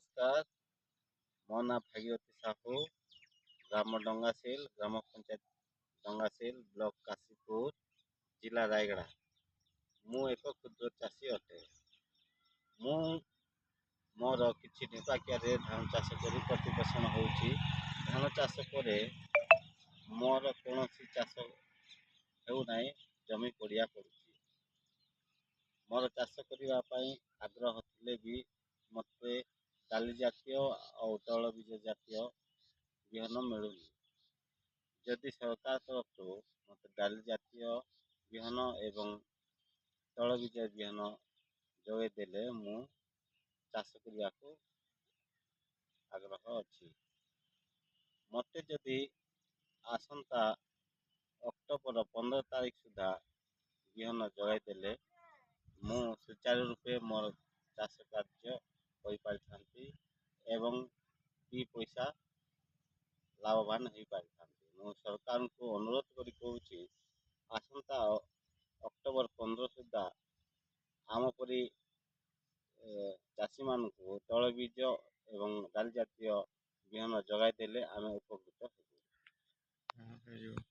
ନମସ୍କାର। ମୋ ନାଁ ଭାଗୀରଥି ସାହୁ, ଗ୍ରାମ ଡଙ୍ଗାସିଲ, ଗ୍ରାମ ପଞ୍ଚାୟତ ଡଙ୍ଗାସିଲ, ବ୍ଲକ କାଶୀପୁର, ଜିଲ୍ଲା ରାୟଗଡ଼ା। ମୁଁ ଏକ କ୍ଷୁଦ୍ର ଚାଷୀ ଅଟେ। ମୁଁ ମୋର କିଛି ଢେପାକିଆରେ ଧାନ ଚାଷ କରି ପ୍ରତିପୋଷଣ ହେଉଛି। ଧାନ ଚାଷ ପରେ ମୋର କୌଣସି ଚାଷ ହେଉନାହିଁ, ଜମି ପଡ଼ିଆ ପଡ଼ୁଛି। ମୋର ଚାଷ କରିବା ପାଇଁ ଆଗ୍ରହ ଥିଲେ ବି ମୋତେ ଡାଲି ଜାତୀୟ ଆଉ ତୈଳବୀଜ ଜାତୀୟ ବିହନ ମିଳୁନି। ଯଦି ସରକାର ତରଫରୁ ମୋତେ ଡାଲି ଜାତୀୟ ବିହନ ଏବଂ ତୈଳବୀଜ ବିହନ ଯୋଗାଇ ଦେଲେ ମୁଁ ଚାଷ କରିବାକୁ ଆଗ୍ରହ ଅଛି। ମୋତେ ଯଦି ଆସନ୍ତା ଅକ୍ଟୋବର 15 ତାରିଖ ସୁଦ୍ଧା ବିହନ ଯୋଗାଇ ଦେଲେ ମୁଁ ସୁଚାରୁ ରୂପେ ମୋର ଚାଷ କାର୍ଯ୍ୟ କରିପାରିଥାନ୍ତି ଏବଂ ଦୁଇ ପଇସା ଲାଭବାନ ହେଇପାରିଥାନ୍ତି। ମୁଁ ସରକାରଙ୍କୁ ଅନୁରୋଧ କରି କହୁଛି, ଆସନ୍ତା ଅକ୍ଟୋବର 15 ସୁଦ୍ଧା ଆମ ପରି ଚାଷୀମାନଙ୍କୁ ତୈଳବୀଜ ଏବଂ ଡାଲି ଜାତୀୟ ବିହନ ଯୋଗାଇ ଦେଲେ ଆମେ ଉପକୃତ ହେବୁ। ହେଇଯିବ।